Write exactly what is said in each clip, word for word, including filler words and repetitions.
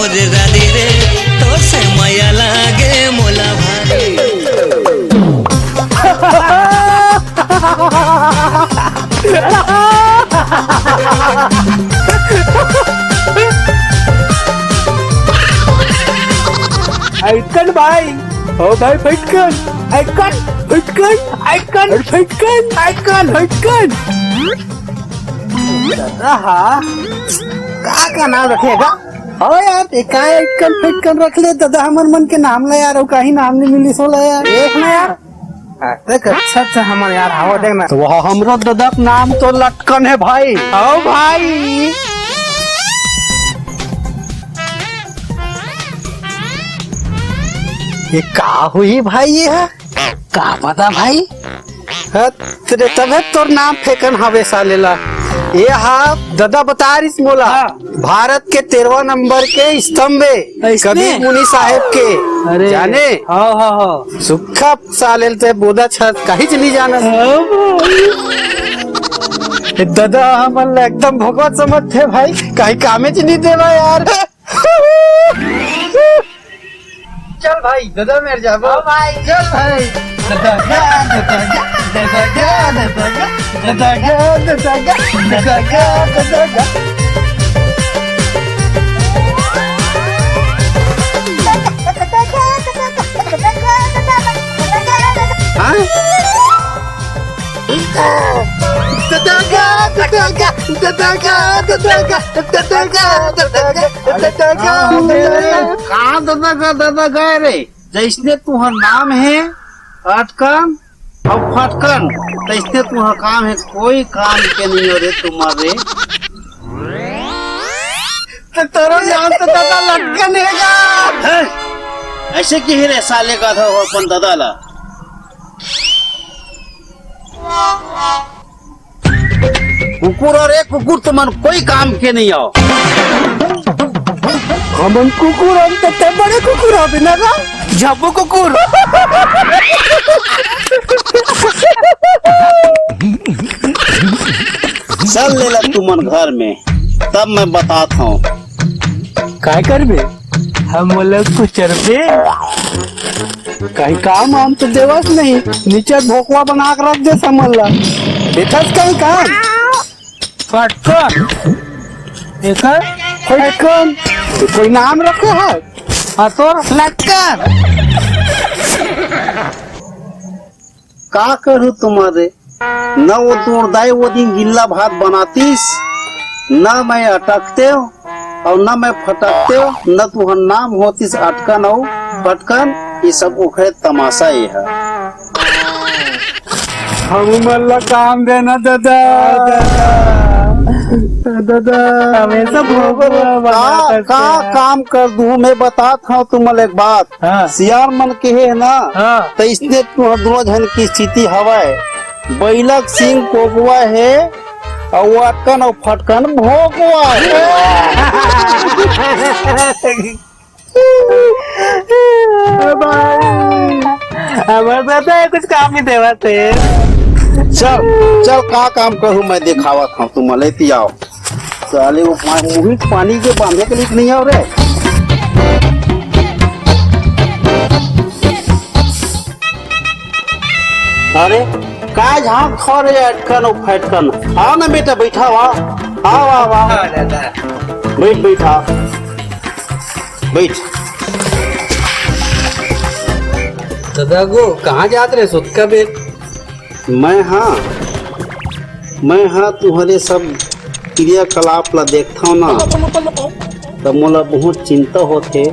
रे रानी रे, तोर से मया लागे मोला भारी। अइकन भाई, ओ भाई फटकन, अइकन, फटकन, अइकन, अरे फटकन, अइकन, फटकन। दादा हा, का का नाम रखेगा? हो यार, ते का अइकन फटकन रख ले दादा, हमर मन के नाम ला यार, अउ काही नाम नहीं मिलिस होला यार। देख ना यार। हाँ, देख, अच्छा, अच्छा, हमर यार, हवा देख ना। तो वह हमरो दादा के नाम तो लटकन है भाई। ओ भाई। ये का हुई भाई ये है? का पता भाई? हाँ, तेरे तबे तोर नाम फेंकन हवे साले ला। ये हा दादा बता रहिस मोला। हाँ। भारत के तेरहवाँ नंबर के स्तंभ है, अइसने? कबीर मुनि साहेब के। अरे। जाने? हाँ, हाँ, हाँ। सुक्खा साले ल ते बोदा छत काहीच नहीं जाना। हाँ भाई। ए दादा, हमन ला एकदम भगवत समझथे भाई, काही कामेच नहीं देवा यार। चल भाई, दादा मेर जाबो। हाँ भाई। चल भाई। दादा, दादा, दादा, दादा, दादा, दादा, दादा, दादा, दादा। हाँ? कहाँ दादा का दादा का रे? जइसने तुहर नाम हे अटकन अउ फटकन, तइसने तुहर काम हे, कोई काम के नहीं हो रे तुम्हारे। तो तोरो नाम तो दादा लटकन हेगा। हैं? ऐसे कहे रे साले का था वो अपन दादा ला। कुकुर अउ ए कुकुर तुमन कोई काम के नहीं आओ। हमन कुकुर, हम तो ते बड़े कुकुर हबे ना गा? झब्बू कुकुर। चल ले ला तुमन घर में, तब मैं बतात हूँ। काय करबे? हम लोग कुचरबे। कहीं काम हम तो देवस नहीं, नीचे भोकवा बना के रख दे समझ ला। देखस कहीं काम? फटकन। एकर? फटकन। कोई नाम रखे है? हाँ तो लटकन। का करूँ तुम्हारे? न वो तोर दाई वो दिन गिल्ला भात बनातीस, न मैं अटकतेव अउ न मैं फटकतेव, न तुहर नाम होतीस अटकन अउ फटकन। ये सब ओखरे तमाशा ये है। हमू मन ला काम देना दादा। दादा, हमेशा भोगवा बना का, करते का हैं। काम कर दूँ मैं, बतात हूँ तुमन एक बात। हाँ। सियार मन के हे ना, हाँ। त इसने तुहर दोनों झन की स्थिति हवय। बइला के सिंग कोकवा हे, अउ अटकन अउ फटकन भोकवा हे। ए भाई, हमर दादा कुछ काम नहीं देवत हे। चल, चल, का काम करूँ मैं, देखावत हूँ तुमन ला, एती आओ। साले वो पा-, मुही पानी के बांधे के लिए नहीं आओ रे। अरे, का झांक खा रे अटकन अउ फटकन? आओ ना बेटा, बैठा हुआ। आओ, आओ, आओ। हाँ, दादा। बैठ, बैठा। बैठ। दादा गो, कहाँ जात रहे सुतका बेर? मैं हाँ, मैं हाँ तुम्हारे सब क्रियाकलाप ला देखथव ना, त मोला बहुत चिंता होथे,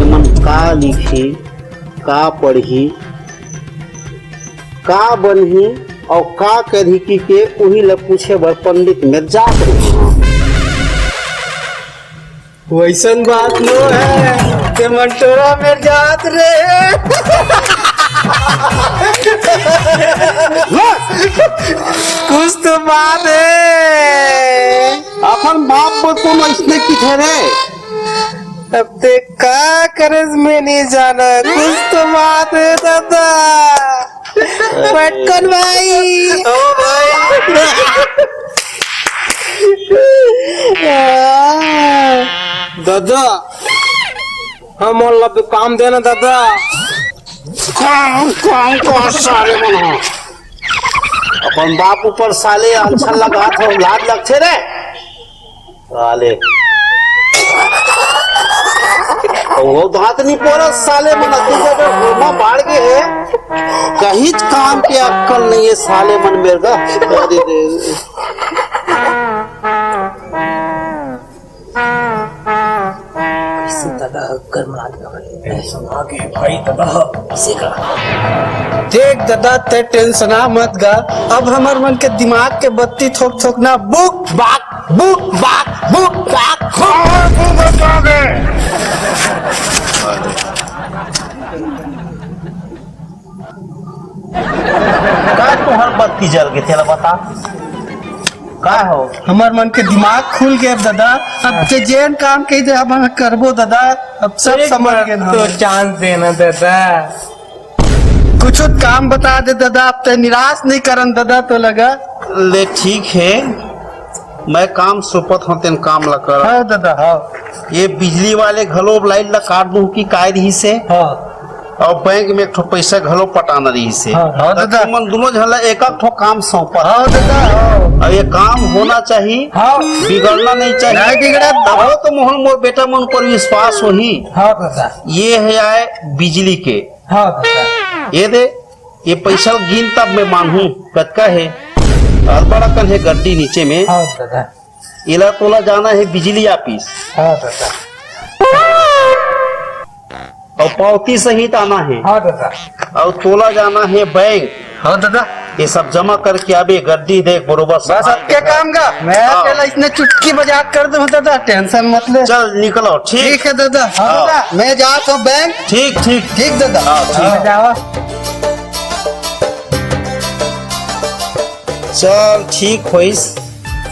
एमन का लिखही, का पढ़ही, का बनही अउ का करही कि के उही ला पूछे बर पंडित मेर जात रहे। वैसन बात नो है, ते मन टोरा में जात रे। कुछ तो बात है। अपन बाप को तुम इसने की थे रे। अब ते का करे मैं नहीं जाना, कुछ तो बात है दादा। पटकन भाई। ओ भाई। दादा, हमन ला भी काम देना दादा। काम, काम, काम साले मन हो। अपन बाप ऊपर साले अच्छा लगात हो, लाज लगथे रे। साले। वो दांत नहीं पोरा साले मन, तू जब होमा बाढ़ के है, कहीं काम के अक्कल नहीं है साले मन मेरे का। अरे रे। कैसे दादा गरमात गए। टेंशन आ गए भाई दादा, कैसे का? देख दादा, ते टेंशन आ मत गा। अब हमर मन के दिमाग के बत्ती थोक थोक ना बुक बाक, बुक बाक, बुक बाक, बुक। का तोहर बत्ती जल के तेला बता? का हो? हमर मन के दिमाग खुल गए दादा। अब ते जेन काम कही दे, अब हम करबो दादा। अब सब एक समझ बार गए तो हम। चांस देना दादा। कुछ काम बता दे दादा, अब ते निराश नहीं करन दादा तो लगा। ले ठीक है, मैं काम सोपत हूँ, तेन काम ला कर। हाँ दादा, हाँ। ये बिजली वाले घलो लाइट ला काट दूँ कि काय रही से। हाँ। और बैंक में एक ठो पैसा घलो पटाना रही से। हाँ, हाँ दादा। तुमन दोनों झन ला एक एक ठो काम सौंपा। हाँ दादा, हाँ। और ये काम होना चाहिए, हाँ। बिगड़ना नहीं चाहिए। नहीं बिगड़ा। तब तो मोहन मोर बेटा मन पर विश्वास होही। हाँ दादा। ये है आए बिजली के। हाँ दादा। ये दे, ये पैसा गिन तब मैं मानहूँ कतका है। और बड़ा कन है गड्डी नीचे में। हाँ दादा। एला तोला जाना है बिजली ऑफिस। हाँ दादा। और पावती सहित आना है। हाँ दादा। और तोला जाना है बैंक। हाँ दादा। ये सब जमा करके अबे गड्डी देख बरोबर बस संभाल अतके के काम का। मैं हाँ। तेला इसने चुटकी बजा के कर दूँ दादा, टेंशन मत ले। चल निकलो, ठीक? ठीक है दादा। हाँ हाँ। दादा, मैं जात हूँ बैंक। ठीक, ठीक। ठीक दादा। हाँ, ठीक। हाँ, जावा। चल ठीक होइस,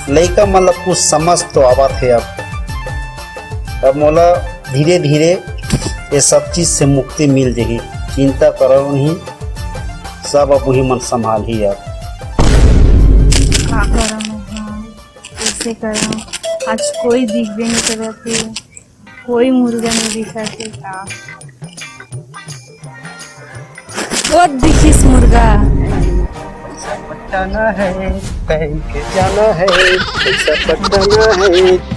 लइका मन ला कुछ समझ तो आवत हे अब। अब मोला धीरे धीरे ये सब चीज से मुक्ति मिल जही। चिंता करो नहीं, सब अब वही मन संभाल ही अब। का करम अब, कैसे करम? आज कोई दिखबे नहीं करत हे, कोई मुर्गा नहीं दिखत हे का? वो दिखिस मुर्गा। पटाना है, बैंक जाना है, पैसा पटाना है।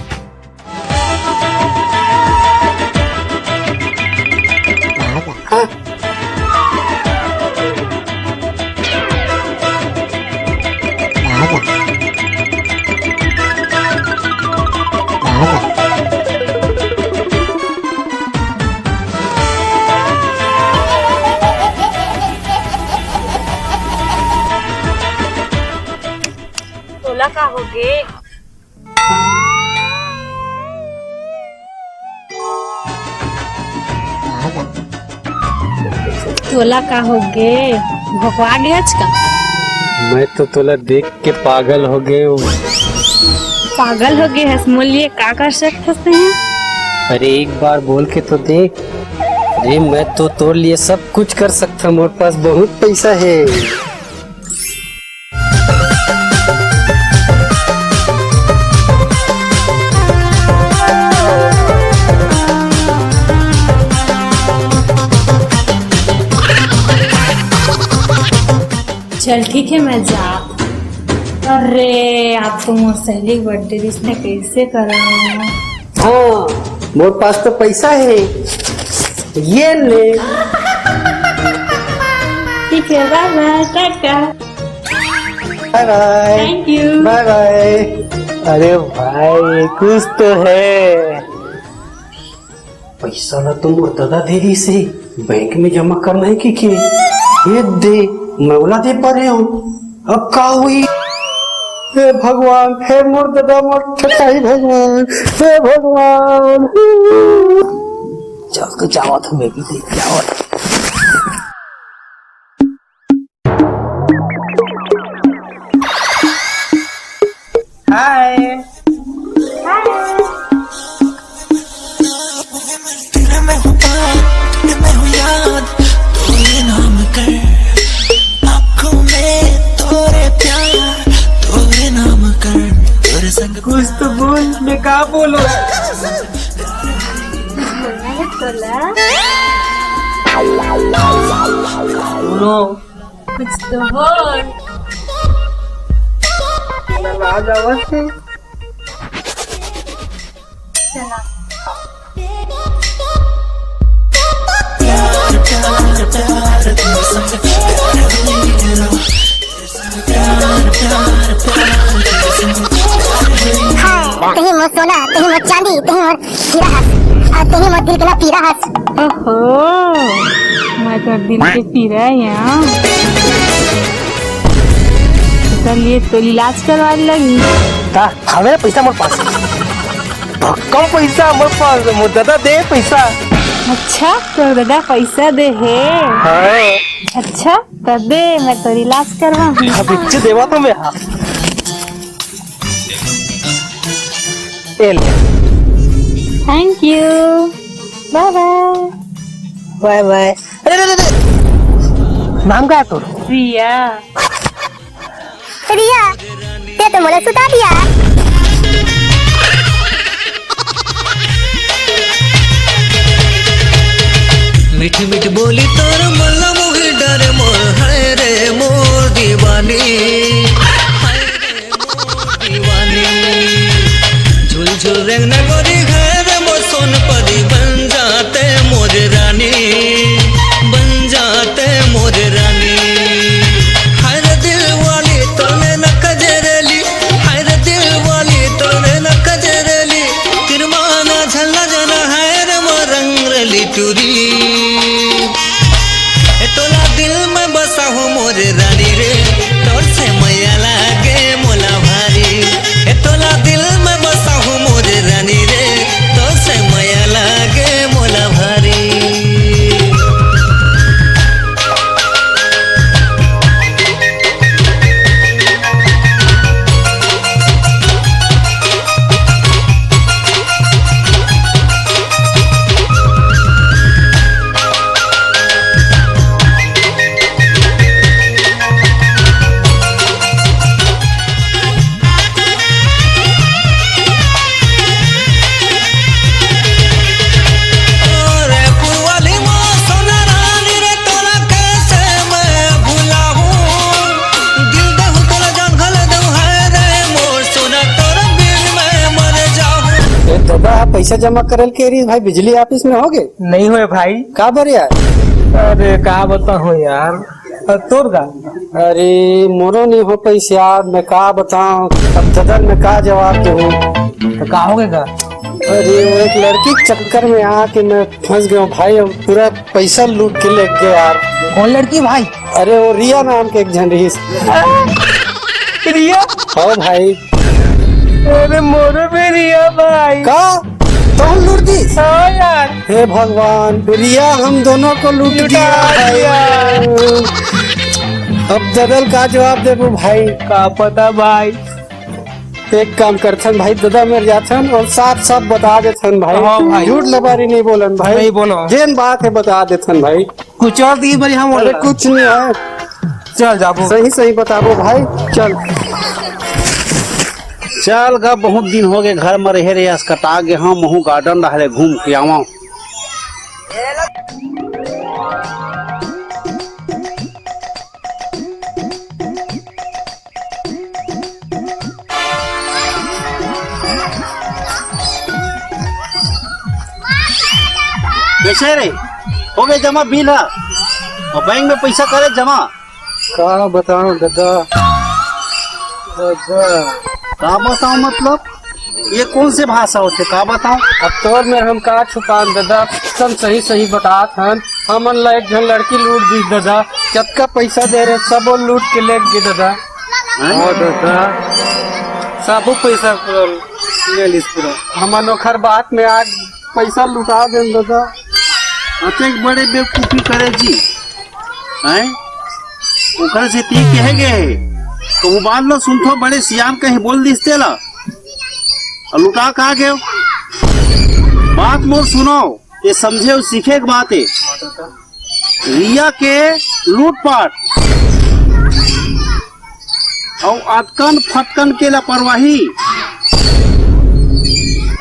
तोला का होगे? तोला का होगे? भोकवा गे हच का? मैं तो तोला देख के पागल हो गए हूँ। पागल हो गए हस? मोर लिए का कर सकत हस तैं? अरे एक बार बोल के तो देख। अरे मैं तो तोर लिए सब कुछ कर सकता हूँ, मोर पास बहुत पैसा है। चल ठीक है, मैं जात। अरे, आप तो मोर सहेली के बर्थडे रिहिस, मैं कैसे करम? हाँ, मोर पास तो पैसा है, ये ले। ठीक है, bye bye, tata. Bye bye. Thank you. Bye bye. अरे भाई, कुछ तो है। पैसा ला तो मोर ददा दे रहिस हे, बैंक में जमा करना है कि के? ये दे, मैं ओला दे पा रहे हूँ। अब का हुई? हे भगवान, हे मोर ददा, मोर ठकाई भगवान, हे भगवान। चल तो जावत हूँ, मैं भी देख के आवत हूँ। हाय। तेरे में हूँ पार, तेरे में हूँ याद, तू ये नाम कर, आँखों में तोरे प्यार, तोरे नाम कर, तोरे संग कुछ तो बोल, मैं का बोलूं? बोलो। कुछ तो बोल। लाज आवत हे। चला। हाँ, तहीं मोर सोना, तहीं मोर चांदी, तहीं मोर हीरा हस, अउ तहीं मोर दिल के ना पीरा हस। ओहो, मैं तो दिल के पीरा है यहाँ। चलिए, तो इलाज करवा लगी। का हवे पैसा मोर पास? कम पैसा मोर पास, मोर दादा दे पैसा। अच्छा, तोर दादा पैसा दे हे? हाँ। अच्छा, त दे, मैं तोर इलाज करवाहूँ। अभी देवा तो मैं, हाँ। ए ले। Thank you। Bye bye। Bye bye। अरे, अरे, अरे, अरे। नाम का है तोर? रिया। रिया, ते तो मोला सुता दिया। मीठ मीठ बोली तोर मन ला मोहि डारे मोर, हाय रे मोर दीवानी, हाय रे मोर दीवानी। झुल झुल रेंगना गोरी, हाय रे मोर सोनपरी, बन जाते मोर रानी, बन जाते मोर रानी। हाय रे दिल वाली तोर नैना कजरेली, हाय रे दिल वाली तोर नैना कजरेली, तिरमाना झल्ला जना, हाय रे मोर रंग रली टूरी। ए तोला दिल में बसा हूँ मोर रानी रे, तोर से मया लागे मोला भारी। ए तोला दिल में बसा हूँ मोर रानी रे, तोर से मया लागे मोला भारी। अरे पुरवाली मोर सोना रानी रे, तोला कैसे मैं भुलाहूँ? दिल देहूँ तोला, जान घलो देहूँ, हाय रे मोर सोना, तोर बिन मैं मर जाहूँ। ए दादा, पैसा जमा करे ल के रहिस भाई, बिजली ऑफिस में होगे? नहीं होय भाई। का बर यार? अरे का बताहूँ यार, अ, तोर का? अरे मोरो नहीं हो पैसा यार, मैं का बताऊँ, अब दादा मैं का जवाब दूँ? तो का होगे का? अरे वो एक लड़की के चक्कर में आके मैं फंस गया हूँ भाई, हम पूरा पैसा लूट के ले गए यार। कौन लड़की भाई? अरे वो रिया नाम के एक झन रहिस। रिया? हाँ भाई। अरे मोरे भी रिया भाई। का? तुम लूट दी? हाँ यार। हे भगवान, रिया हम दोनों को लूट लुटा दिया भाई। दिया। अब दादा ल का जवाब देबो भाई? का पता भाई। एक काम करथन भाई, दादा मेर जाथन और साफ साफ बता देथन भाई। हाँ भाई। झूठ लबारी नहीं बोलन भाई। नहीं बोलो। जेन बात है बता देथन भाई। कुछ और दी बड़ी हम अरे बोल कुछ नहीं है। चल जाबो। सही सही बताबो भाई। चल। चल गा, बहुत दिन होगे घर में रहे रहे, असकटा गे हंव, महूं garden डहरे घूम के आवां। कैसे रे? हो गए जमा बिल ह? और बैंक में पैसा करे जमा? का बताओ दादा? दादा। का बताओ मतलब? ये कौन से भाषा होथे? का बताओ? अब तोर में हम का छुपान दादा, सब सही सही बतात हन। हमन ला एक झन लड़की लूट दी दादा, जतका पैसा दे रहे सबो लूट के ले गे दादा। हैं? हाँ दादा, सबो पैसा पूरा ले लिस पूरा। हमन ओखर बात में आज पैसा लुटा देन दादा। अतेक बड़े बेवकूफी करे जी, हैं? ओकर से ती कहे गए हे, कहूँ बात ल सुनथो, बड़े सियान कहीं बोल दिस तेला। अउ लुटा का गयो? बात मोर सुनो, ये समझे अउ सीखे के बात हे। रिया के लूटपाट अउ अतकन फतकन के लापरवाही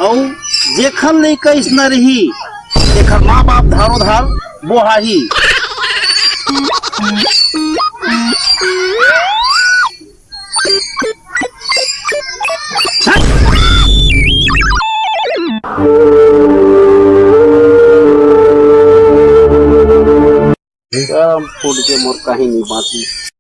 अउ जेखर लइका अइसना रही, एखर माँ बाप धारो धार बोहाही। करम फूट के मोर कहीं नहीं बाँची।